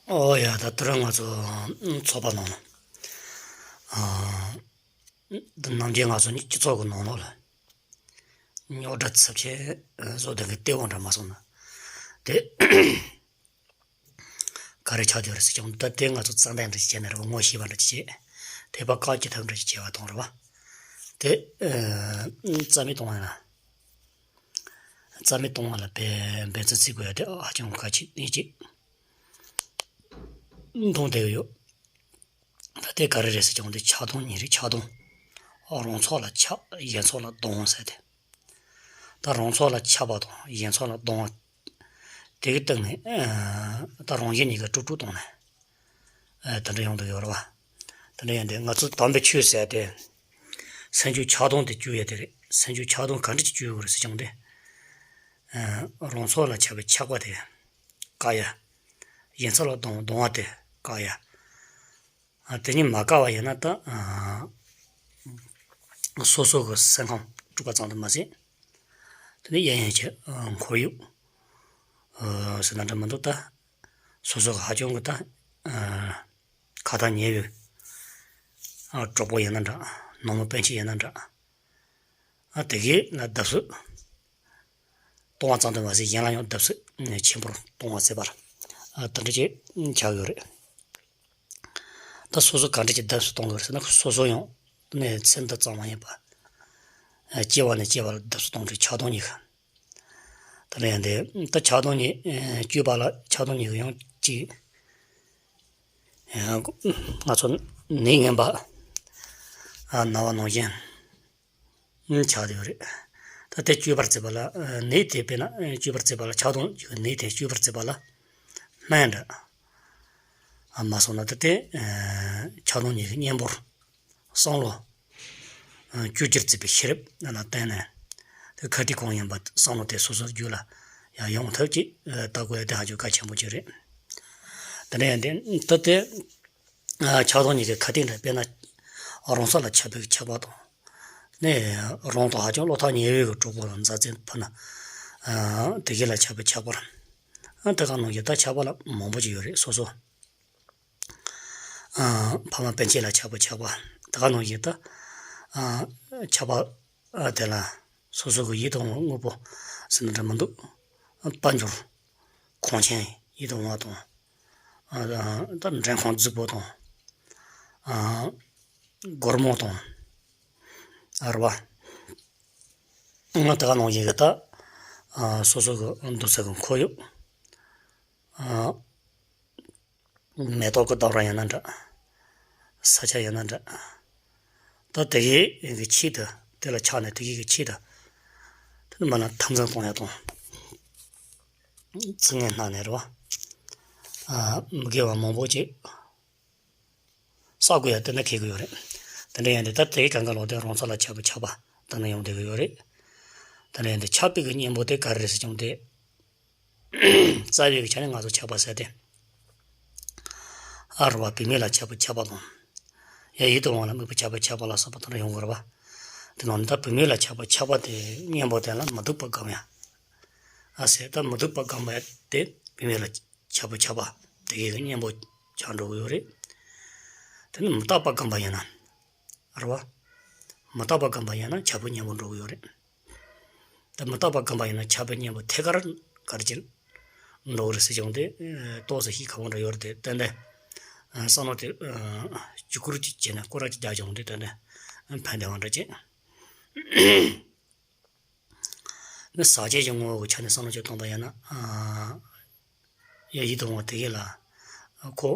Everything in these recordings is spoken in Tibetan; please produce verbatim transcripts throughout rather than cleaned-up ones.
ཨོ་ཡ། ད་དུ་ར་ང་ཚོ་ཚོགས་པ་ནང་ལ། ཨ། རྣམ་རྒྱལ་ང་ཚོ་གཉིས་སྤྱི་ཚོགས་ཀྱི་ནང་ལོགས་ལ་རྙོག་དྲ་ཚབས་ཆེན་བཟོ་དོན་གྱི་ལྟེ་བ་འདྲ་མ་སོང་ན། དེ་ག་རེ་ཆགས་བསྡད་རེད་ཟེར་ཀྱང་། ད་དེ་ང་ཚོ་རྩ་འདེད་འདྲ་ཅིག་བྱས་ནས་རེད་བ། ངོ་ཤེས་པ་འདྲ་ཅིག་བྱས། དད་པ་བཀག་ཅི་ཐུབ་འདྲ་ཅིག་བྱས་པ་དང་རེད་བ། དེ་རྩ་མེད་གཏོང་བ་ཡིན་ན། རྩ་མེད་གཏོང་བ་ལ་འབད་འབད་བརྩོན་བྱེད་དགོས་ཡ་དེ་ཧ་ཅང་གལ་ཆེ་གནད་ཅིག་མཐོང་བསྡད་ཡོད། ད་དེ་ག་རེ་རེད་ཟེར་ཀྱང་། དེ་ཆགས་སྡང་གཉིས་རེད། ཆགས་སྡང་། རང་ཚོགས་ལ་ཆགས། གཞན་ཚོགས་ལ་སྡང་ཟེར་ཏེ། ད་རང་ཚོགས་ལ་ཆགས་པ་དང་གཞན་ཚོགས་ལ་སྡང་བ། དེ་གི་སྟེང་ནས་ཨ་ད་རང་གཞན་གཉིས་ཀ་དཀྲུག་དཀྲུག་བཏང་ནས། ཨ་དེ་འདྲ་ཡོང་གི་ཡོད་རེད་བ། དེ་འདྲ་ཡིན་དུས་ང་ཚོ་དམ་པའི་ཆོས་ཟེར་ཏེ། སེམས་བྱུང་ཆགས་སྡང་དེ་བཅོས་ཡ་དེ་རེད། སེམས་བྱུང་ཆགས་སྡང་ག་འདྲ་ཅིག་བཅོས་དགོས་རེད་ཟེར་ཀྱང་དེ། ཨ་རང་ཚོགས་ལ་ཆགས་པའི་ཆགས་པ་དེ་བཀག་ཡ། གཞན་ཚོགས་ལ་སྡང་སྡང་བ་དེ་བཀག་ཡ། ཨ་དེ་གཉིས་མ་བཀག་པ་ཡིན་ན་ད་ཨ་སོ་སོ་གི་སེམས་ཁམས་དཀྲུགས་པ་ཙམ་དུ་མ་ཟད། དེ་ནས་གཞན་གཞན་གྱི་ཨ་ཁོར་ཡུག་ཨ་ཟེར་ན་འདྲ་མི་འདུག་ད་སོ་སོ་གི་ཧ་ཅང་གི་ད་ཨ་ཁ་ཐག་ཉེ་བའི་ཨ་གྲོགས་པོ་ཡིན་ན་འདྲ། ནང་མི་སྤུན་མཆེད་ཡིན་ན་འདྲ། ཨ་དེ་གས་ལ་བརྡབ་གསིག་གཏོང་བ་ཙམ་དུ་མ་ཟད། གཞན་ལ་ཡང་བརྡབ་གསིག་ཆེན་པོར་གཏོང་བ་བྱེད་པར་ཨ་དེ་འདྲ་ཅིག་ཆགས་ཡོད་རེད། ད་སོ་སོ་ག་འདྲ་ཅིག་བརྡབ་གསིག་གཏོང་དགོས་རེད་ཟེར་ན། སོ་སོ་ཡང་ནས་སེམས་འདི་ཙམ་མ་ཡིན་པ། ཨ་སྐྱེ་བ་ནས་སྐྱེ་བ་ལ་བརྡབ་གསིག་གཏོང་དུས་ཆགས་སྡང་གཉིས་ཀ། དེ་ལ་ཡང་དེ་ད་ཆགས་སྡང་གཉིས་ཨ་བཅོས་པ་ལ་ཆགས་སྡང་གཉིས་ཀ་ཡང་གཅིག་ཨ་ང་ཚོ་ནད་ངན་པ་ཨ་ན་བ་ནང་བཞིན་ཆགས་བསྡད་ཡོད་རེད། ད་དེ་བཅོས་པར་བྱེད་པ་ལ་ཨ་ནད་དེ་དཔེར་ན་ཨ་བཅོས་པར་བྱེད་པ་ལ། ཆགས་སྡང་གི་ནད་དེ་བཅོས་པར་བྱེད་པ་ལ་སྨན་འདྲ་ཨ་མ་སོང་ན། ད་དེ་ཨ་ཆགས་སྡང་གཉིས་ཀྱི་གཉེན་པོར་བསམ་བློ་ཨ་བཅོས་བསྒྱུར་བྱེད་པའི་ཤེས་རབ་ལ་བརྟེན་ནས། དེ་ཁ་ཐིག་གང་ཡིན་པ་བསམ་བློ་དེ་སོ་སོའི་རྒྱུད་ལ་ཡང་ཡོང་ཐབས་ཅིག་ཨ་བལྟ་དགོས་ཡ་དེ་ཧ་ཅང་གལ་ཆེན་པོ་ཅིག་རེད། དེ་ནས་ཡང་དེ་ད་དེ་ཨ་ཆགས་སྡང་གཉིས་ཀྱི་ཁ་ཐིག་འདྲ། དཔེར་ན་རང་སོ་ལ་ཆགས་པའི་ཆགས་པ་དང་། ནས་རང་དང་ཧ་ཅང་བློ་ཐག་ཉེ་བའི་གི་གྲོགས་པོ་ལ་མཛའ་བརྩེ་ཕུལ་ན། ཨ་དེ་གས་ལ་ཆགས་པའི་ཆགས་པ་རེད། ཨ་དེ་ག་ནང་བཞིན་ད་ཆགས་པ་ལ་མང་པོ་ཅིག་ཡོད་རེད། སོ་སོ་ཨ་ཕ་མ་སྤུན་མཆེད་ལ་ཆགས་པའི་ཆགས་པ། དེ་ག་ནང་བཞིན་ད་ཨ་ཆགས་པ་ཨ་དེ་ལ་སོ་སོ་གི་ཡིད་དུ་འོང་བའི་དངོས་པོ་ཟེར་ན་འདྲ་མི་འདུག་དཔལ་འབྱོར། གོང་ཆེན་ཡིད་དུ་འོང་བ་དང་། ཨ་ད་མགྲོན་ཁང་རྫིག་པོ་དང་། ཨ་སྒོར་མོ་དང་། ཨ་རེད་བ། ང་ད་ག་ནང་བཞིན་གི་ད་ཨ་སོ་སོ་གི་འདུག་ས་གི་ཁོར་ཡུག་ཨ་མེ་ཏོག་གི་ལྡུམ་ར་ཡིན་ན་འདྲ། ས་ཆ་ཡིན་ན་འདྲ། ད་དེ་གའི་གི་ཆེད་དུ། དེ་ལ་ཆགས་ནས་དེ་གའི་གི་ཆེད་དུ། དེ་ནི་མ་ལ་འཐབ་འཛིང་གཏོང་ཡ་དང་། ཚིག་ངན་སྣ་ནས་རེད་བ། ཨ་མི་དགེ་བ་མང་པོ་ཅིག་བསགས་དགོས་ཡ་དེ་འདྲ་འཁེལ་གི་ཡོད་རེད། དེ་འདྲ་ཡིན་དུས་ད་དེའི་སྒང་ག་ལོག་དེ་རང་སོ་ལ་ཆགས་པའི་ཆགས་པ་དེ་འདྲ་ཡོང་བསྡད་གི་ཡོད་རེད། དེ་འདྲ་ཡིན་དུས་ཆགས་པའི་གི་གཉེན་པོ་དེ་ག་རེ་རེད་ཟེར་ཀྱང་དེ། རྩ་བའི་གི་ཆ་ནས་ང་ཚོ་ཆགས་པ་ཟེར་ཏེ། ཨ་རེད་བ། བུད་མེད་ལ་ཆགས་པའི་ཆགས་པ་དང་། ཡང་ཡིད་དུ་འོང་བ་ལ་དམིགས་པའི་ཆགས་པའི་ཆགས་པ་ལ་སོགས་པ་དེ་འདྲ་ཡོང་གི་རེད་བ། དེ་ནང་ནས་ད་བུད་མེད་ལ་ཆགས་པའི་ཆགས་པ་དེ་གཉེན་པོ་དེ་ལ་མི་སྡུག་པ་སྒོམ་ཡ། ཨ་ཟེར། ད་མི་སྡུག་པ་སྒོམ་པ་དེ་བུད་མེད་ལ་ཆགས་པའི་ཆགས་པ་དེ་གའི་གཉེན་པོ་ཆགས་འགྲོ་གི་ཡོད་རེད། དེ་ནི་མི་རྟག་པ་སྒོམ་པ་ཡིན་ན། རེད་བ། མི་རྟག་པ་སྒོམ་པ་ཡིན་ན་ཆགས་པའི་གཉེན་པོ་འགྲོ་གི་ཡོད་རེད། ད་མི་རྟག་པ་སྒོམ་པ་ཡིན་ན་ཆགས་པའི་གཉེན་པོ་ཐད་ཀར་ག་རེ་བྱས་འགྲོ་གི་རེད་ཟེར་ཀྱང་དེ་ཏོག་ཙམ་ཞིག་ཁག་པོ་འདྲ་ཡོད་རེད་དེ། ཏན་ཏན་བསམ་བློ་དེ་ཨ་ཅིག་སྐོར་ཅིག་བྱས་ན། སྐོར་ར་ཅིག་རྒྱག་ཀྱང་དེ་ཏན་ཏན་ཕན་བདེ་བ་འདྲ་བྱེད། ནི་ཟག་བཅས་ཀྱི་ངོ་བོ་གི་ཆ་ནས་བསམ་བློ་ཅིག་གཏོང་པ་ཡིན་ན། ཨ་ཡ་ཡིད་དུ་འོང་བ་དེ་གས་ལ་ཁོ་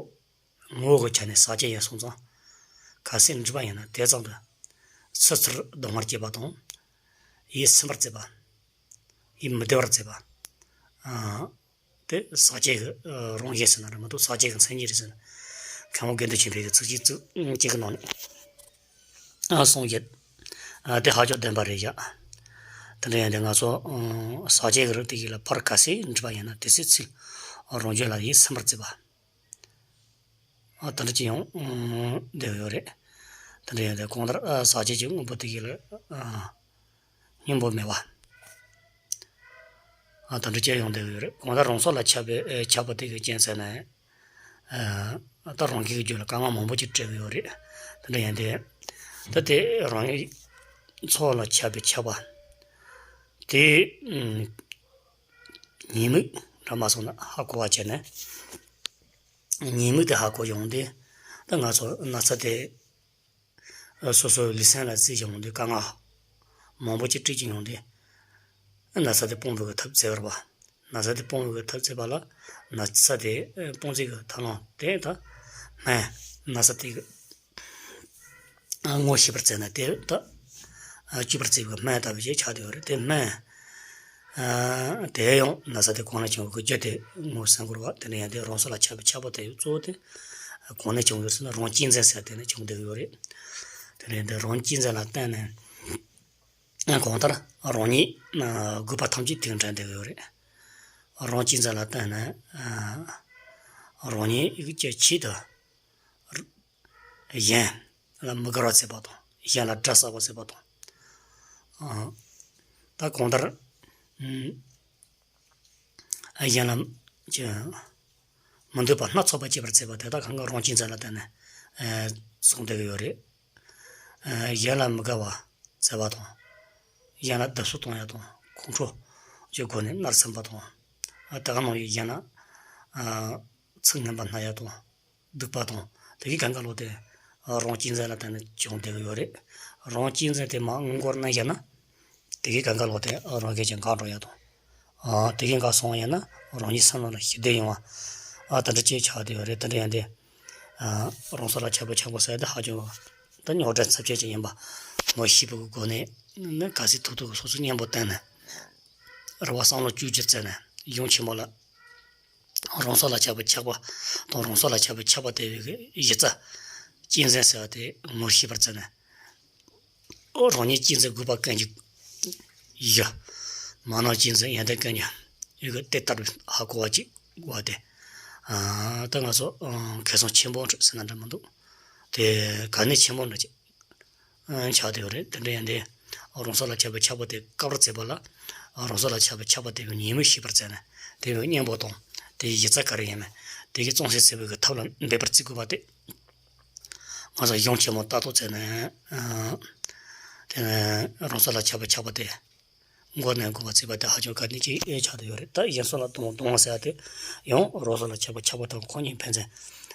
ངོ་བོ་གི་ཆ་ནས་ཟག་བཅས་ཡིན་སོང་ཙང་། གལ་སྲིད་འདྲིས་པ་ཡིན་ན་དེ་ཙམ་དུ་ཚུར་ཚུར་སྡང་བར་བྱེད་པ་དང་། ཡིད་ཚིམ་པར་བྱེད་པ། ཡིད་མི་བདེ་བར་བྱེད་པ། ཨ་དེ་ཟག་བཅས་ཀྱི་ཨ་རང་བཞིན་ཟེར་ན་འདྲ་མི་འདུག་ཟག་བཅས་ཀྱི་མཚན་ཉིད་རེད་ཟེར་ན། མཁན་པོ་དགེ་འདུན་ཆོས་འཕེལ་གྱི་ཚིགས་བཅད་ཚིགས་བཅད་ཀྱི་ནང་ནས་ཨ་གསུངས་ཡོད། ཨ་དེ་ཧ་ཅང་བདེན་པ་རེད་བཞག་དེ་འདྲ་ཡིན་དུས་ང་ཚོ་ཨ་ཟག་བཅས་ཀྱི་རིགས་དེ་གས་ལ་ཕར་གལ་སྲིད་འདྲིས་པ་ཡིན་ན་དེ་ཚེ་ཚུར་རང་རྒྱུད་ལ་ཡིད་ཚིམ་པར་བྱེད་པ། ཨ་དེ་འདྲ་ཅིག་ཡོང་བསྡད་ཡོད་རེད། དེ་འདྲ་ཡིན་དུས་གང་ལྟར་ཨ་ཟག་བཅས་ཀྱི་དངོས་པོ་དེ་གས་ལ་ཨ་སྙིང་པོ་མེད་པ། ཨ་དེ་འདྲ་ཅིག་ཡོང་བསྡད་ཡོད་རེད། གང་ལྟར་རང་སོ་ལ་ཆགས་པའི་ཨ་ཆགས་པ་དེ་གི་རྐྱེན་བྱས་ནས། ཨ་ད་རང་གི་རྒྱུད་ལ་དཀའ་ངལ་མང་པོ་ཅིག་འཕྲད་ཀྱི་ཡོད་རེད། དེ་འདྲ་ཡིན་དུས་ད་དེ་རང་ཉིད་ཚོགས་ལ་ཁྱབ་པའི་ཆགས་པ་དེ་ཉེས་དམིགས་འདྲ་མ་སོང་ན་ཧ་གོ་བ་བྱས་ནས། ཉེས་དམིགས་དེ་ཧ་གོ་ཡོང་དུས། ད་ང་ཚོ་ན་ཚ་དེ་སོ་སོའི་ལུས་སེམས་ལ་བརྩི་ཞིང་ཡོང་དུས། དཀའ་ངལ་མང་པོ་ཅིག་འཕྲད་ཀྱི་ཡོང་དུས། ན་ཚ་དེ་སྤོང་བའི་ཐབས་བཙལ་བ་རེད་པ། ན་ཚ་དེ་སྤོང་བའི་ཐབས་བཙལ་བ་ལ། ན་ཚ་དེ་སྤོང་བྱེད་ཀྱི་ཐབས་ལམ་དེ་ད་སྨན། ན་ཚ་དེ་ངོ་ཤེས་པར་བཙལ་ན་དེ་ད་བཅོས་པར་བཙལ་བའི་སྨན་ལྟ་བུ་ཞིག་ཆགས་བསྡད་ཡོད་རེད། དེ་སྨན། ཨ་དེ་ཡང་ན་ཚ་དེ་གང་ནས་བྱུང་བའི་རྒྱུ་དེ་ངོས་ཟིན་དགོས་པ། དེ་ནས་ཡང་དེ་རང་སྲོག་ལ་ཆགས་པའི་ཆགས་པ་དེ་གཙོ་བོ་དེ་གང་ནས་བྱུང་ཡོད་ཟེར་ན། རང་གཅེས་འཛིན་ཟེར་དེ་ནས་བྱུང་བསྡད་ཡོད་རེད། དེ་ནས་དེ་རང་གཅེས་འཛིན་ལ་བརྟེན་ནས་གང་ལྟར་རང་ཉིད་དགོས་པ་ཐམས་ཅད་དེ་འདྲ་བསྡད་ཡོད་རེད། རང་གཅེས་འཛིན་ལ་བརྟེན་ནས་རང་ཉིད་ཀྱི་ཆེད་དུ་གཞན་ལ་མི་དགའ་བ་བྱེད་པ་དང་། གཞན་ལ་དགྲ་བསགས་པ་བྱེད་པ་དང་། ཨ་ད་གང་ལྟར་ཨ་གཞན་ལ་ཅི་མི་འདོད་པ་སྣ་ཚོགས་པ་སྐྱེད་པར་བྱེད་པ་དེ་དག་གང་ག་རང་གཅེས་འཛིན་ལ་བརྟེན་ནས་ཨ་སོང་བསྡད་ཀྱི་ཡོད་རེད། ཨ་གཞན་ལ་མི་དགའ་བ་བྱེད་པ་དང་། གཞན་ལ་སྡུག་གསོག་གཏོང་ཡ་དང་། ཁོང་ཁྲོ་གི་སྒོ་ནས་མནར་སེམས་པ་དང་། ཨ་དེ་ག་ནང་བཞིན་གཞན་ལ་ཨ་ཚིག་ངན་པ་སྨྲ་ཡ་དང་། སྡིག་པ་དང་། དེ་གའི་གང་ག་ལོག་དེ་རང་གཅེས་འཛིན་ལ་བརྟེན་ནས་བྱུང་བསྡད་ཀྱི་ཡོད་རེད། རང་གཅེས་འཛིན་དེ་མར་སྔོན་འགོག་གནང་བཞག་ན། དེ་གའི་གང་ག་ལོག་དེ་རང་སྐད་ཅིག་འགག་འགྲོ་ཡ་དང་། ཨ་དེ་གའི་འགག་སོང་བ་ཡིན་ན་རང་ཉིད་སེམས་ནང་ལ་ཞི་བདེ་ཡོང་བ། ཨ་དེ་འདྲ་ཅིག་ཆགས་བསྡད་ཡོད་རེད། དེ་འདྲ་ཡིན་དུས། ཨ་རང་སྲོག་ལ་ཆགས་པའི་ཆགས་པ་ཟེར་དེ་ཧ་ཅང་ད་རྙོག་དྲ་ཚབས་ཆེན་ཅིག་ཡིན་པ་ངོ་ཤེས་པའི་སྒོ་ནས་ནི། གལ་སྲིད་ཐུབ་ཐུབ་ཀྱི་སོ་སོའི་གཉེན་པོ་བསྟེན་ནས་རེ་བ་བསམ་བློ་བཅོས་བསྒྱུར་བྱས་ནས་གཞུང་ཆེན་མོ་ལ། རང་སྲོག་ལ་ཆགས་པའི་ཆགས་པ་དང་། རང་སྲོག་ལ་ཆགས་པའི་ཆགས་པ་དེ་བའི་གཞི་རྩ་གཅེས་འཛིན་ཟེར་བ་དེ་ངོ་ཤེས་པར་བྱས་ནས། ཨོ་རང་ཉིད་གཅེས་འཛིན་དགོས་པ་ཀུན་གྱི་གཞི། མ་ནིང་གཅེས་འཛིན་ཡོན་ཏན་ཀུན་གྱི་ཡུལ་གྱི་དེ་ལྟར་ཧ་གོ་བ་ཅིག་བ་དེ། ཨ་ད་ང་ཚོ་ཨ་ཁེ་བཟང་ཆེན་པོ་རེད་ཟེར་ན་འདྲ་མི་འདུག་དེ་གལ་གནད་ཆེན་པོ་འདྲ་ཅིག་ཆགས་བསྡད་ཡོད་རེད། དེ་འདྲ་ཡིན་དུས་རང་སྲོག་ལ་ཆགས་པའི་ཆགས་པ་དེ་བཀག་པར་བྱེད་པ་ལ། རང་སྲོག་ལ་ཆགས་པའི་ཆགས་པ་དེ་གི་ཉེས་དམིགས་ཤེས་པར་བྱས་ནས། དེ་བའི་གཉེན་པོ་དང་དེའི་གཞི་རྩ་ག་རེ་ཡིན་མིན་དེ་གི་གཙང་སེལ་བྱེད་པའི་གི་ཐབས་ལ་འབད་པར་བརྩི་དགོས་པ་དེ། ང་ཚོ་གཞུང་ཆེན་མོ་ལྟ་རྟོག་བྱས་ནས། ཨ་དེ་ནས་རང་སྲོག་ལ་ཆགས་པའི་ཆགས་པ་དེ་འགོག་ནས་འགོག་པ་བྱེད་པ་དེ་ཧ་ཅང་གལ་གནད་ཅིག་ཆགས་བསྡད་ཡོད་རེད། ད་གཞན་སྲོག་ལ་གཏོང་གཏོང་བ་ཟེར་བ་དེ་ཡང་རང་སྲོག་ལ་ཆགས་པའི་ཆགས་པ་དང་ཁོ་གཉིས་ཕན་ཚུན་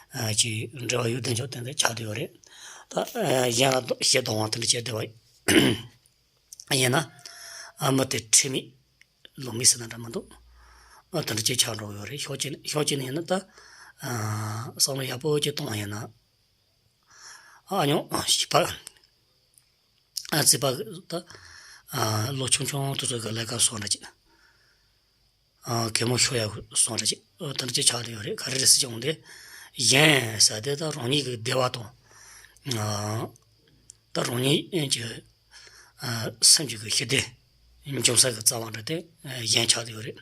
ཨ་ཅིག་འབྲེལ་བ་ཡོད་དེ་འཇོག་དེ་འདྲ་ཆགས་བསྡད་ཡོད་རེད། ད་ཨ་གཞན་ལ་ཞེ་སྡང་བ་དེ་འདྲ་བྱས་བསྡད་པ་ཡིན་ན། ཨ་མི་དེ་ཁྲེལ་མེད་བློ་མེད་ཟེར་ན་འདྲ་མི་འདུག་ཨ་དེ་འདྲ་ཅིག་ཆགས་འགྲོ་གི་ཡོད་རེད། ཕྱོགས་གཅིག་ནས་ཕྱོགས་གཅིག་ནས་ཡིན་ན་ད་ཨ་བསམ་བློ་ཡག་པོ་ཅིག་གཏོང་བ་ཡིན་ན། ཨ་ཉོ་ཞིག་པ། ཨ་རྩིས་པ་ད་ཨ་ལོ་ཆུང་ཆུང་དེ་ཚོ་གི་ལས་ཀ་བཟོ་འདྲ་ཅིག་ཨ་གད་མོ་ཤོར་ཡག་བཟོ་འདྲ་ཅིག་ཨ་དེ་འདྲ་ཅིག་ཆགས་བསྡད་ཡོད་རེད། ག་རེ་རེད་ཟེར་བྱུང་སྟེ། གཞན་ཟེར་དེ་ད་རང་ཉིད་ཀྱི་བདེ་བ་དང་། ཨ་ད་རང་ཉིད་ཀྱི་ཨ་སེམས་ཀྱི་གི་ཞི་བདེ་འབྱུང་ས་གི་རྩ་བ་འདྲ་དེ་གཞན་ཆགས་བསྡད་ཡོད་རེད།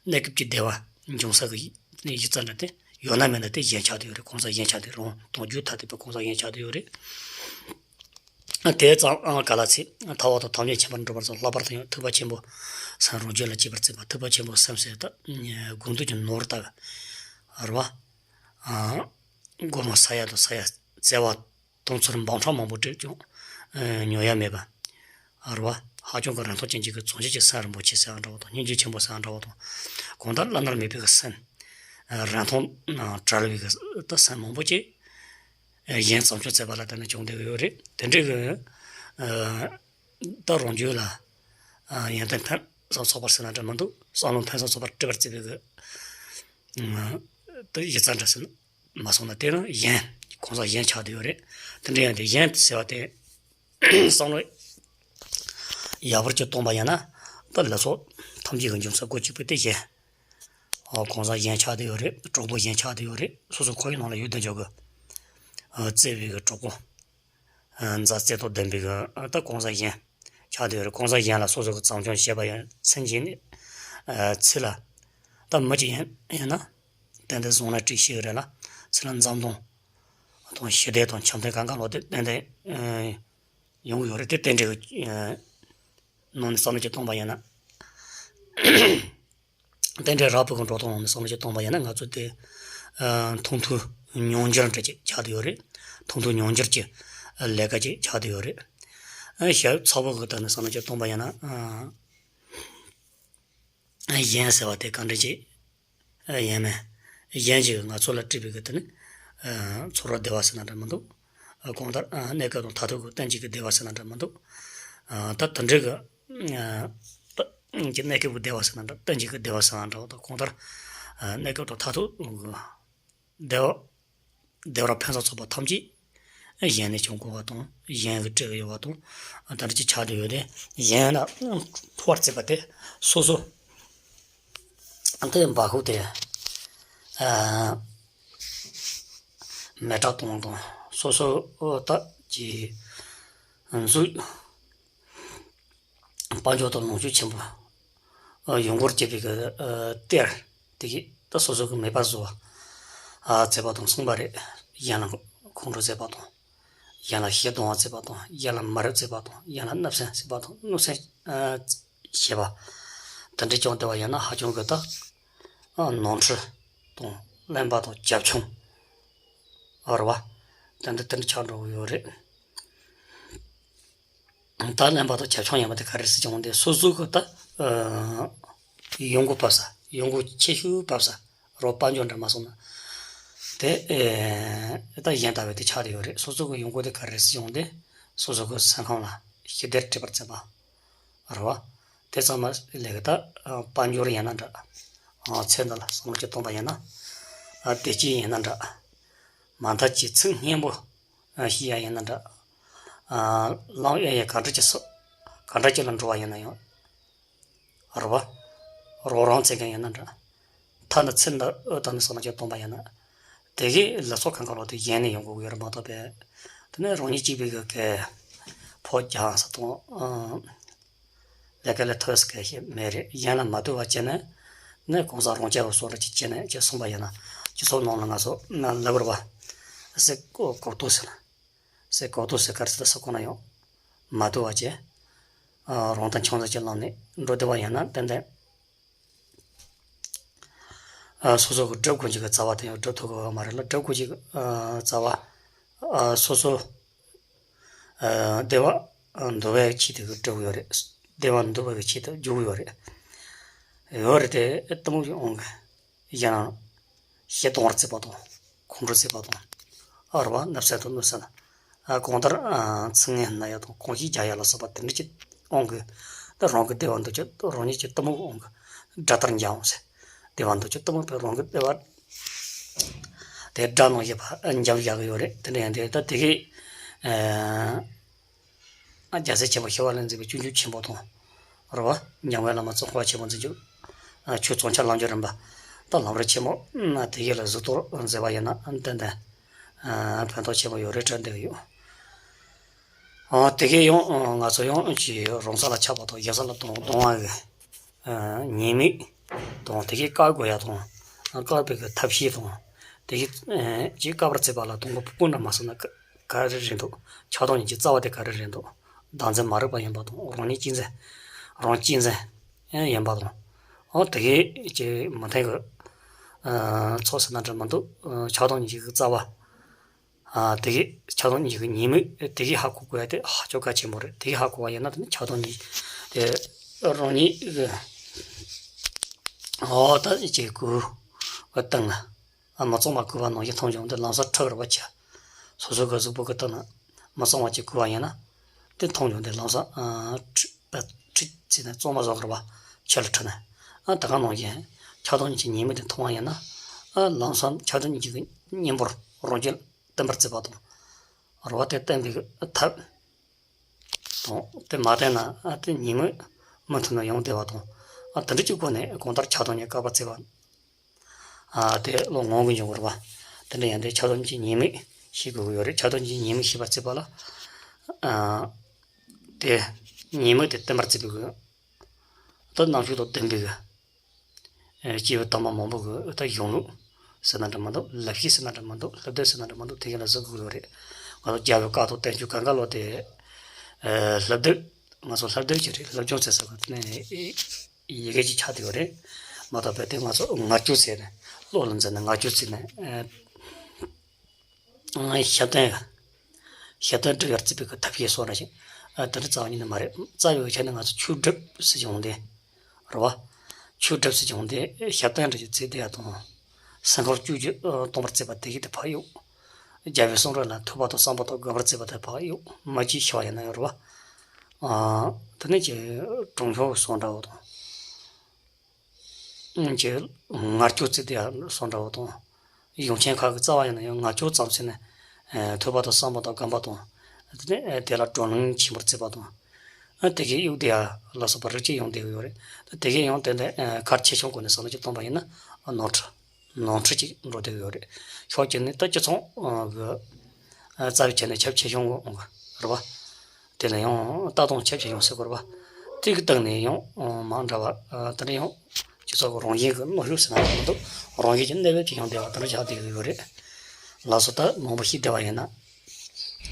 གནས་སྐབས་ཀྱི་བདེ་བ་འབྱུང་ས་གི་གཞི་རྩ་འདྲ་དེ་ཡོད་ན་མེད་ན་དེ་གཞན་ཆགས་བསྡད་ཡོད་རེད། གང་ཟག་གཞན་ཆགས་བསྡད། རང་དོན་རྒྱུན་ཐ་དད་པའི་གང་ཟག་གཞན་ཆགས་བསྡད་ཡོད་རེད། དེ་ཙམ་ཨང་ག་ལ་ཚིག་ཐ་བ་དང་ཐམས་ཅད་མཁྱེན་པར་འགྲོ་བར་བྱ། ལྷག་པར་དུ་ཡང་ཐེག་པ་ཆེན་པོ་སེམས་རང་རྒྱུད་ལ་སྐྱེ་བར་བྱེད་པ། ཐེག་པ་ཆེན་པོ་སེམས་ཟེར་ད་དགུང་དུས་ཀྱི་ནོར་ལྟ་བུ་རེད་པ། ཨ་སྒོར་མོ་ས་ཡ་དང་ས་ཡ་བྱེ་བ་དུང་ཕྱུར་འབུམ་ཕྲག་མང་པོ་སྤྲད་ཀྱང་ཉོ་ཡ་མེད་པ་རེད་པ། ཧ་ཅང་གི་རིན་ཐང་ཅན་གྱི་གི་བྱང་ཆུབ་ཀྱི་སེམས་རིན་པོ་ཆེ་ཟེར་བ་འདྲ་བོ་དང་། སྙིང་རྗེ་ཆེན་པོ་ཟེར་བ་འདྲ་བོ་དང་། གང་ལྟར་བླ་ན་མེད་པའི་གི་སེམས་རིན་ཐང་བྲལ་བའི་གི་ད་སེམས་མང་པོ་ཅིག་གཞན་བྱམས་སྐྱོང་བྱེད་པ་ལ་བརྟེན་ནས་བྱུང་བསྡད་ཀྱི་ཡོད་རེད། དེ་འདྲའི་གི་ཨ་ད་རང་རྒྱུད་ལ་ཨ་ཡོན་ཏན་ཕུན་སུམ་ཚོགས་པ་ཟེར་ན་འདྲ་མི་འདུག་བསམ་བློ་ཕུན་སུམ་ཚོགས་པ་སྤྲད་པར་བརྩི་བའི་གི་ཨ་ད་གཞི་རྩ་འདྲ་ཟེར་ན་མ་སོང་ན། དེ་ནི་གཞན་གང་ཟག་གཞན་ཆགས་བསྡད་ཡོད་རེད། དེ་འདྲ་ཡང་དེ་གཞན་ཟེར་བ་དེ་བསམ་བློ་ཡག་པོ་ཅིག་གཏོང་པ་ཡིན་ན། ད་ལ་སོགས་ཐམས་ཅད་ཀྱི་འབྱུང་ས་སྒོ་གཅིག་པུ་དེ་གཞན། ཨ་གང་ཟག་གཞན་ཆགས་བསྡད་ཡོད་རེད། གྲོགས་པོ་གཞན་ཆགས་བསྡད་ཡོད་རེད། སོ་སོ་ཁོར་ཡུག་ནང་ལ་ཡོད་དེ་འཇོག་གི་ཨ་བརྩེ་བའི་གི་གྲོགས་པོ། ཨ་མཛའ་བརྩེ་དང་ལྡན་པའི་གི་ཨ་ད་གང་ཟག་གཞན་ཆགས་བསྡད་ཡོད་རེད། གང་ཟག་གཞན་ལ་སོ་སོ་གི་བྱམས་སྐྱོང་བྱེད་པ་ཡང་མཚན་གཞི་ནི་ཨ་ཚེ་ལ་ད་མི་གཅིག་ཡིན་ཡིན་ན་ཏན་ཏན་བཟང་ན་བཀྲ་ཤིས་རེད་ལ། ཚེ་ལ་འཛམ་གདོང་དང་ཞི་བདེ་དང་འཆམ་མཐུན་གང་ག་ལོག་དེ་ཏན་ཏན་ཨ་ཡོང་གི་ཡོད་རེད། དེ་རྟེན་འབྲེལ་གི་ཨ་ནང་ནས་བསམ་བློ་ཅིག་གཏོང་པ་ཡིན་ན། རྟེན་འབྲེལ་རགས་པའི་གི་འགྲོ་སྟངས་ནང་ནས་བསམ་བློ་ཅིག་གཏོང་པ་ཡིན་ན། ང་ཚོ་དེ་ ཨ་མཐོང་ཐོས་མྱོང་འགྱུར་འདྲ་ཅིག་ཆགས་བསྡད་ཡོད་རེད། མཐོང་ཐོས་མྱོང་འགྱུར་གྱི་ལས་ཀ་ཅིག་ཆགས་བསྡད་ཡོད་རེད། ཨ་ཞབས་ཚ་བོ་གི་ད་ནི་བསམ་བློ་ཅིག་གཏོང་པ་ཡིན་ན། ཨ་གཞན་ཟེར་བ་དེ་གང་འདྲ་ཅིག་ཨ་ཡིན་མིན། གཞན་ཞིག་གིས་ང་ཚོ་ལ་སྤྲད་པའི་གི་དེ་ནི་ཨ་ཚོར་བ་བདེ་བ་ཟེར་ན་འདྲ་མི་འདུག་ཨ་གང་ལྟར་ཨ་གནས་སྐབས་དང་མཐར་ཐུག་གི་གཏན་གྱི་གི་བདེ་བ་ཟེར་ན་འདྲ་མི་འདུག་ཨ་ད་དེ་འདྲའི་གི་ཨ་ད་ཀྱི་གནས་སྐབས་ཀྱི་བདེ་བ་ཟེར་ན་འདྲ། གཏན་གྱི་གི་བདེ་བ་ཟེར་ན་འདྲ། ད་གང་ལྟར་ཨ་གནས་སྐབས་དང་མཐར་ཐུག་གི་བདེ་བ། བདེ་བར་ཕུན་སུམ་ཚོགས་པ་ཐམས་ཅད་གཞན་ནས་བྱུང་དགོས་པ་དང་། གཞན་གྱིས་སྤྲད་ཀྱི་ཡོད་པ་དང་། ད་ལྟ་ཅིག་ཆགས་བསྡད་ཡོད་དེ། གཞན་ལ་ཐོབ་པར་བྱེད་པ་དེ་སོ་སོ་དེ་འབའ་ཁུག་དེ་ཨ་མེ་སྲེག་གཏོང་དང་། སོ་སོ་ད་ཀྱི་འཛུགས། དཔལ་འབྱོར་དང་ལོངས་སྤྱོད་ཆེན་པོ་ཡོང་སྒོར་བྱེད་པའི་གི་གཏེར་དེ་གི་ད་སོ་སོ་གི་མེད་པར་བཟོ་བ་བྱེད་པ་དང་གསུངས་པ་རེད། གཞན་ལ་ཁོང་ཁྲོ་བྱེད་པ་དང་། གཞན་ལ་ཞེ་སྡང་བ་བྱེད་པ་དང་། གཞན་ལ་མ་རབས་བྱེད་པ་དང་། གཞན་ལ་བརྣབ་སེམས་བྱེད་པ་དང་། གནོད་སེམས་བྱེད་པ། དེ་འདྲ་བྱུང་བསྡད་པ་ཡིན་ན་ཧ་ཅང་གི་ད་ནོར་འཁྲུལ་དང་གླེན་པ་དང་རྒྱབ་ལྗོངས་རེད་བ། དེ་འདྲ་དེ་འདྲ་ཆགས་འགྲོ་གི་ཡོད་རེད། ད་གླེན་པ་དང་རྒྱབ་ལྗོངས་ཡིན་པ་དེ་ག་རེ་ཟེར་བྱུང་སྟེ། སོ་སོ་གི་ད་ཡོང་སྒོ་བབས་ས། ཡོང་སྒོ་ཆེ་ཤོས་བབས་ས་རོ་དཔལ་འབྱོར་འདྲ་མ་སོང་ན། དེ་ད་གཞན་ལྟ་བུ་དེ་ཆགས་བསྡད་ཡོད་རེད། སོ་སོ་གི་ཡོང་སྒོ་དེ་ག་རེ་ཟེར་བྱུང་སྟེ། སོ་སོ་གི་སེམས་ཁམས་ལ་ཞི་བདེར་སྤྲད་པར་བྱེད་པ་རེད་བ། དེ་ཙམ་མ་ལས་གི་ད་དཔལ་འབྱོར་ཡིན་ན་འདྲ། ཚེ་འདི་ལ་བསམ་བློ་ཅིག་གཏོང་པ་ཡིན་ན། བདེ་སྐྱིད་ཡིན་ན་འདྲ། མ་མཐའ་ཅིག་ཚིག་སྙན་པོ་ཨ་བཤད་ཡ་ཡིན་ན་འདྲ། ཨ་ལམ་གཡས་གཡས་ག་འདྲ་ཅིག་སོ། ག་འདྲ་ཅིག་ལ་འགྲོ་བ་ཡིན་ན་ཡང་། རེད་བ། རོགས་རམ་བྱེད་མཁན་ཡིན་ན་འདྲ། ཐ་ན་ཚེ་འདི་འུ་ཐག་ནས་བསམ་བློ་ཅིག་གཏོང་པ་ཡིན་ན། དེ་གའི་ལ་སོགས་གང་ག་ལོ་དེ་གཞན་ནས་ཡོང་དགོས་ཀྱི་ཡོད་རེད་མ་གཏོགས་པས། དེ་ནས་རང་ཉིད་གཅིག་པུའི་གི་གི་ཕོ་རྒྱག་ས་དང་། ཨ་ལས་ཀ་ལས་ཐོས་སྐལ་ཞིག་མེད་རེད། གཞན་ལ་མ་ལྟོས་པ་བྱས་ནས་ནི་གང་ཟག་རང་རྐྱ་བ་སོགས་ལ་ཅིག་བྱས་ནས་ཅིག་གསུངས་པ་ཡིན་ན། སྤྱི་ཚོགས་ནང་ལ་ང་ཚོ་ན་ལབ་རེད་བ། སེ་གོ་གོ་ཏོ་ཟེར་ན། སེ་གོ་ཏོ་ཟེར་ག་རེ་ཟེར་ས་གོ་ན་ཡང་མ་ལྟོས་པ་བྱས། ཨ་རང་དང་ཆང་ས་ཅིག་བླངས་ནས་འགྲོ་བསྡད་པ་ཡིན་ན་ཏན་ཏན། ཨ་སོ་སོ་གི་སྒྲུབ་དགོས་ཀྱི་རྩ་བ་དེ་ཡང་སྒྲུབ་ཐུབ་ཀྱི་ཡོད་མ་རེད་ལ། སྒྲུབ་དགོས་ཀྱི་ཨ་རྩ་བ་ཨ་སོ་སོ་ཨ་བདེ་བ་འདོད་པའི་ཆེད་དུ་སྒྲུབ་ཀྱི་ཡོད་རེད། བདེ་བ་འདོད་པའི་ཆེད་དུ་སྒྲུབ་ཀྱི་ཡོད་རེད། ཡོད་རེད་དེ་གཏི་མུག་གི་དབང་གིས་གཞན་ཞེ་སྡང་བར་བྱེད་པ་དང་། ཁོང་ཁྲོ་བྱེད་པ་དང་། ཨ་རེད་བ། བརྣབ་སེམས་དང་གནོད་སེམས། ཨ་གང་ལྟར་ཨ་ཚིག་ངན་སྨྲ་ཡ་དང་གང་ཞིག་རྒྱག་ཡ་ལ་སོགས་པ་དེ་འདྲ་ཅིག་དབང་གིས། ད་རང་གི་བདེ་བ་འདོད་ཀྱི་རང་ཉིད་ཀྱི་གཏི་མུག་གི་དབང་གིས་དགྲ་ལྟར་འཇགས་འོང་ཟེར། བདེ་བ་འདོད་ཀྱི་གཏི་མུག་པས་རང་གི་བདེ་བ་དེ་དགྲ་ནང་བཞིན་པ་འཇམ་བཞག་གི་ཡོད་རེད། དེ་འདྲ་ཡིན་དུས་ད་དེ་གའི་ཨ། ཨ་རྒྱལ་སྲས་ཆེན་པོ་ཞི་བ་ལྷས་མཛད་པའི་སྤྱོད་འཇུག་ཆེན་པོ་དང་། རེད་བ། འཇམ་མགོན་བླ་མ་ཙོང་ཁ་པ་ཆེན་པོ་མཛད་རྒྱུ། ཨ་ཆོས་ཙོང་ཁ་ལམ་གྱི་རིམ་པ། ད་ལམ་རིམ་ཆེན་མོ་ཨ་དེ་གའི་ལ་གཟིགས་རྟོག་མཛད་པ་ཡིན་ན་ཨ་ཏན་ཏན་ཨ་ཕན་ཐོགས་ཆེན་པོ་ཡོད་རེད་དྲན་བསྡད་ཀྱི་ཡོད། ཨ་དེ་གའི་ཡང་ཨ་ང་ཚོ་ཡང་ཅིག་རང་ས་ལ་ཆགས་པ་དང་གཞན་ས་ལ་གཏོང་གཏོང་བ་གི་ཨ་ཉེས་དམིགས་དང་། དེ་གའི་བཀག་དགོས་ཡ་དང་། ཨ་བཀག་པའི་གི་ཐབས་ཤེས་དང་། དེ་གའི་ཨ་ཅིག་བཀག་པར་བྱེད་པ་ལ་དང་པོ་ཀུན་ནས་མ་བསམ་ན་ག་ག་རེ་རེད་འདུག་ཆགས་སྡང་གཉིས་ཀྱི་རྩ་བ་དེ་ག་རེ་རེད་འདུག་བདག་འཛིན་མ་རིག་པ་ཡིན་པ་དང་། རང་ཉིད་གཅེས་འཛིན། རང་གཅེས་འཛིན་ཡིན་པ་དང་། འོ་དེ་གའི་ཀྱི་མི་མཐུན་གྱི་ཨ་ཚོགས་ཟེར་ན་འདྲ་མི་འདུག་ཨ་ཆགས་སྡང་གཉིས་ཀྱི་རྩ་བ། ཨ་དེ་གའི་ཆགས་སྡང་གཉིས་ཀྱི་ཉེས་དམིགས་དེ་གའི་ཧ་གོ་དགོས་ཡ་དེ་ཧ་ཅང་གལ་ཆེན་པོ་རེད། དེ་གའི་ཧ་གོ་བ་ཡིན་ན་དེ་ནི་ཆགས་སྡང་གཉིས་དེ་རང་ཉིད་ཀྱི་འོ་ད་ཀྱི་གུ་བ་སྟེང་ལ། ཨ་མི་གཙང་མ་བཀོལ་བ་ནང་བཞིན་མཐོང་བྱུང་སྟེ་ལམ་སང་ཁྲིད་རེ་བ་བྱས། སོ་སོ་གི་གཟུགས་པོ་གི་སྟེང་ན་མི་གཙང་བ་ཅིག་བཀོལ་བ་ཡིན་ན། དེ་མཐོང་བྱུང་སྟེ་ལམ་སང་ཨ་ཁྲིད་པ་ཁྲིད་བྱས་ནས་གཙང་མ་བཟོ་དགོས་རེད་བ། ཕྱི་ལ་ཁྲིད་ནས། ཨ་ད་ག་ནང་བཞིན་ཆགས་སྡང་གཉིས་ཀྱི་ཉེས་དམིགས་དེ་མཐོང་བ་ཡིན་ན། ཨ་ལམ་སང་ཆགས་སྡང་གཉིས་ཀྱི་གཉེན་པོར་རང་རྒྱུད་བསྟེན་པར་བྱེད་པ་དང་། རེད་བ། དེ་བསྟེན་པའི་ཐབས། དང་། དེ་མ་བསྟེན་ན་ཨ་དེ་ཉེས་དམིགས་མུ་མཐུད་ནས་ཡོང་བསྡད་པ་དང་། ཨ་དེ་འདྲ་གཅིག་པོ་ནས་གང་ལྟར་ཆགས་སྡང་གཉིས་བཀག་པར་བྱེད་པ། ཨ་དེ་བློ་ངོ་གི་འཇོག་དགོས་རེད་བ། དེ་འདྲ་ཡིན་དུས་ཆགས་སྡང་གི་ཉེས་དམིགས་ཤེས་དགོས་ཀྱི་ཡོད་རེད། ཆགས་སྡང་གི་ཉེས་དམིགས་ཤེས་པར་བྱེད་པ་ལ། ཨ་དེ་ཉེས་དམིགས་དེ་བསྟེན་པར་བྱེད་དགོས་ཀྱི། ད་རྣམ་དཔྱོད་དང་ལྡན་པའི་གི། ཨེ་སྐྱེས་བུ་དམ་པ་མང་པོ་གི་ད་གཞུང་ལུགས་ཟེར་ན་འདྲ་མི་འདུག་ལབ་གཞི་ཟེར་ན་འདྲ་མི་འདུག་ལྷ་སྡེ་ཟེར་ན་འདྲ་མི་འདུག་དེ་ག་ལ་གཟིགས་དགོས་ཀྱི་ཡོད་རེད། ང་ཚོ་རྒྱལ་བའི་བཀའ་དང་བསྟན་བཅོས་གང་ག་ལོ་དེ། ཨེ་ལྷ་སྡེ། ང་ཚོ་ལྷ་སྡེ་ཅིག་རེད། སློབ་སྦྱོང་བྱེད་ས་གི་དེ་ནས་ཡི་གེ་ཅིག་ཆགས་བསྡད་ཡོད་རེད། མ་གཏོགས་པའི་དེ་ང་ཚོ་ངག་རྒྱུན་ཟེར་ནས་ བློ་ལ་འཛིན་ནས་ངག་སྐྱོར་བརྩིས་ནས། ཨ། ཞབས་བརྟན། ཞབས་བརྟན་སྒྲུབ་ཡར་བརྩིས་པའི་གི་ཐབས་ཤེས་སོགས་ར་ཞིག་ཨ། དེ་འདྲ་རྩ་བ་ཉིད་ནས་མ་རེད། རྩ་བའི་ཆ་ནས་ང་ཚོ་ཆོས་སྒྲུབ་ཟེར་གྱི་འོང་དེ། རེད་བ། ཆོས་སྒྲུབ་ཟེར་གྱི་འོང་དེ་ཞབས་བརྟན་འདྲ་ཞིག་བརྩིས་བསྡད་ཡ་དང་། སེམས་ཁམས་བཅོས་བསྒྱུར་གཏོང་བར་བརྩིས་པ་དེ་གི་དེ་ཕར་གཡུག་རྒྱལ་བའི་གསུང་རབ་ལ་ཐོས་པ་དང་བསམ་པ་དང་སྒོམ་པར་བརྩིས་པ་དེ་ཕར་གཡུག་མ་གྱིས་ཤི་བ་ཡིན་ན་ཡང་རེད་བ། ཨ། དེ་ནས་ཀྱི་གྲོང་ཆོག་སོགས་འདྲ་བོ་དང་། ཀྱི་ངར་སྐྱོ་བརྩི་དེ་ཡང་སོགས་འདྲ་བོ་དང་། གཞུང་ཆེན་ཁག་གི་རྩ་བ་ཡིན་ན་ཡང་ངར་སྐྱོ་ཙམ་ཟེར་ནས། ཨ། ཐོས་པ་དང་བསམ་པ་དང་སྒོམ་པ་དང་། དེ་ནས་དེ་ལ་བགྲོ་གླེང་ཆེན་པོར་བརྩིས་པ་དང་། ཨ། དེ་གའི་གཡུག་དེ་ཡང་ལ་སོགས་པ་རིགས་གཅིག་ཡོང་བསྡད་ཡོད་རེད། དེ་གའི་ཡང་དེ་འདྲ་གལ་ཆེ་ཆུང་སྒོ་ནས་བསམ་བློ་ཅིག་གཏོང་པ་ཡིན་ན་ནོར་འཁྲུལ། ནོར་འཁྲུལ་ཅིག་འགྲོ་བསྡད་ཡོད་རེད། ཕྱོགས་གཅིག་ནས་ད་སྤྱི་ཚོགས་ཀྱི་རྩ་བའི་ཆ་ནས་ཁྱབ་ཆེ་ཆུང་གི་རེད་བ། དེ་ལ་ཡང་ལྟ་སྟངས་ཁྱབ་ཆེ་ཆུང་ཟེར་དགོས་རེད་བ། དེ་གི་སྟེང་ནས་ཡང་མ་འདྲ་བ་དེ་འདྲ་ཡང་སྤྱི་ཚོགས་ཀྱི་རང་བཞིན་གྱི་གནོན་ཤུགས་ཟེར་ན་མི་འདུག་རང་བཞིན་གྱི་གནས་བབ་ཅིག་ཡོང་བསྡད་པ་དེ་འདྲ་ཆགས་བསྡད་ཀྱི་ཡོད་རེད། ལགས་སོ། ད་མང་པོ་ཞིག་བསྡད་པ་ཡིན་ན།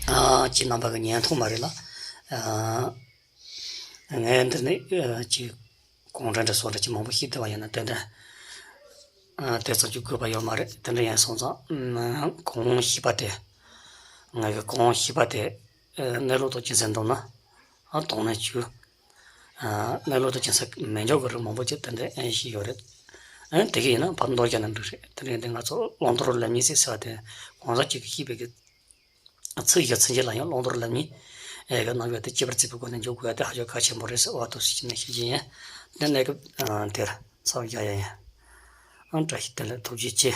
ཨ། ཁྱེད་རྣམ་པ་གི་ཉན་ཐོག་མ་རེད་ལ། ཨ། ངས་འདི་ནས་ཨ། ཅིག་གུང་ཁྲན་འདྲ་སོགས་འདྲ་ཅིག་མང་པོ་ཞིག་བསྡད་པ་ཡིན་ན་ཏན་ཏན་ཨ། དེ་ཙམ་གྱི་དགོས་པ་ཡོད་མ་རེད། དེ་འདྲ་ཡིན་སོང་ཙང་། ཨ། གོང་བཞི་པ་དེ། ངས་གོང་བཞི་པ་དེ། ཨ། གནས་ལུགས་དང་སྤྱི་ཚན་བསྡོམས་ན། ཨ། དོགས་ནས་བཅུ། ཨ། གནས་ལུགས་དང་སྤྱི་ཚན་མེད་འཇོག་གི་རིགས་མང་པོ་ཅིག་ཏན་ཏན་ཨེ་ཞིག་ཡོད་རེད། ཨ། དེ་གི་ཡིན་ན་ཕར་འདོར་རྒྱག་ན་འགྲིག་རེད། དེ་འདྲ་ཡིན་དུས་ང་ཚོ་བླང་དོར་ལབ་གཉིས་ཟེར་ཟེར་བ་དེ་གང་ཟག་གཅིག་གིས་ཤེས་པའི་གི་ཚིག་གི་མཚོན་བྱེད་ལ་ཡང་བླང་དོར་ལབ་གཉིས། ཨེ། གི་རྣམ་གཞག་དེ་གཅིག་པར་བརྩིས་པའི་སྒོ་ནས་འཇོག་དགོས་ཡ་དེ་ཧ་ཅང་གལ་ཆེན་པོ་རེད་ཟེར་བ་དུ་ཞིག་ནས་ཤེས་ཀྱི་ཡིན། དེ་གནས་སྐབས་དེར་ཚར་བརྒྱབ་ཡ་ཡིན། ཨང་། བཀྲ་ཤིས་བདེ་ལེགས། ཐུགས་རྗེ་ཆེ།